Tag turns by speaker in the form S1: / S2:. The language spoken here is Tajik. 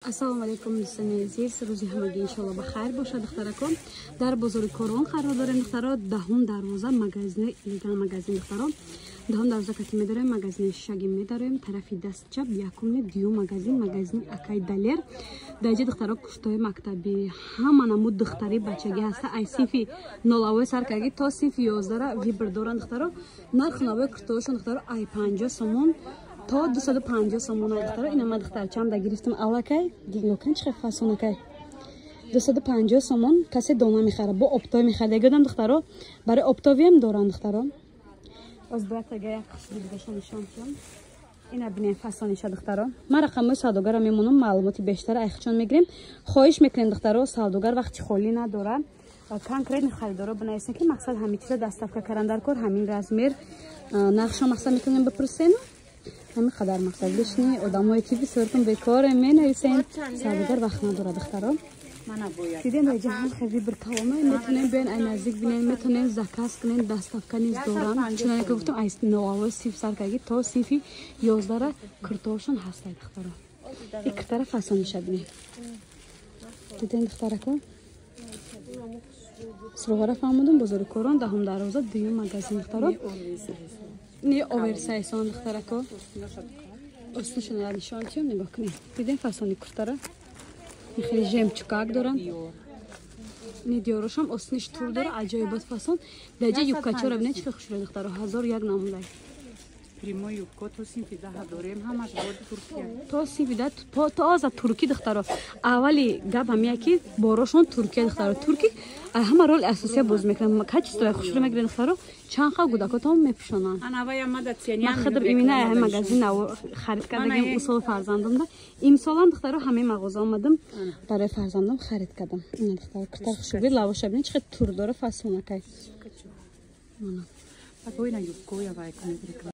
S1: Ассалому алайкум, дӯстони азиз. Рӯзи ҳамагӣ, иншоалло, ба хайр бошад, духтарако. Дар бозори Корвон қарор дорем, духтаро. Даҳум дарвоза, магазини Илган магазин, духтаро. Даҳум дарвоза кати медорем, магазини шишагӣ медорем. Тарафи даст чап якумни дуюм магазин, магазини акай Далер. Дар ҷа, духтаро, куртои мактабӣ, ҳама намуд духтари, бачагӣ ҳаста. Ай синфи нолавои сар карги то синфи 11-ра выбор доранд, духтаро. Нарху навои куртоошон, духтаро, ай 50 сомон то 250 сомон, духтаро. Ина ман духтарчам да гирифтам аллакай. Нигоҳ, чӣ фасонакай, 250 сомон. Касе дона мехара, бо оптовый мехара. Ягодам, духтаро, барои оптовый ам доранд, духтаро. Оз бояд тага як хушбу дигаша нишон кунам. Ина бинем фасониша, духтаро. Ман рақамҳои савдогарро мемонам, маълумоти бештар айхчон мегирем. Хоҳиш мекунем, духтаро, савдогар вақти холӣ надора. Конкретно харидоро бинависем, ки мақсад ҳамин чиза доставка кардан дар кор, ҳамин размер, нақшо, мақсад метавонем бипурсем. Ҳамин қадар мақсад лишний одамое ки бисёртон бекоре менависем, савдогар вақт надорад, духтаро. Дидем, дар ҷаҳон хеле выбор калома. Метавонем биёен, ай наздик бинем, метавонем заказ кунем, доставка низ дорам. Чуноне ки гуфтам, ай новавои синф сар карги то синфи 11-ра куртоошон ҳастай, духтаро. И киртара фасониша бинем. Дидем, духтарако, суроғара фаҳмудум. Бозори Корон, даҳум дарвоза, дуюм магазин, духтаро. Не оверсайз он, духтарако, остиншона нишон тиём. Нигоҳ кунед, дидем фасони куртара, хеле жемчуг ак доранд. Не диёрошам остиниш тур дора, аҷоибот фасон. Даҷа юбкачора бинед, чӣ хушрӯ, духтаро, ҳазор як намудай.
S2: Прямой юбко то синфи 10 дорем, ҳамаш бори Туркия.
S1: То синфи 10, то аза туркӣ, духтаро. Аввали гап ҳамия ки борошон Туркия, духтаро. Туркӣ ҳама роли асосия боз мекунад, качество и хушрӯ мегиред, духтаро. Чанд хал кӯдакотон мепӯшонанд. Ман худам имина ҳами магазин харид кардагим усоли фарзандомда. Имсолам, духтаро, ҳамин мағоза омадам, барои фарзандом харид кардам. Ина, духтаро, куртар хушрӯ, лавоша бинед, чӣ хел тур дора, фасонакай.
S2: Юбкоя вай кунед.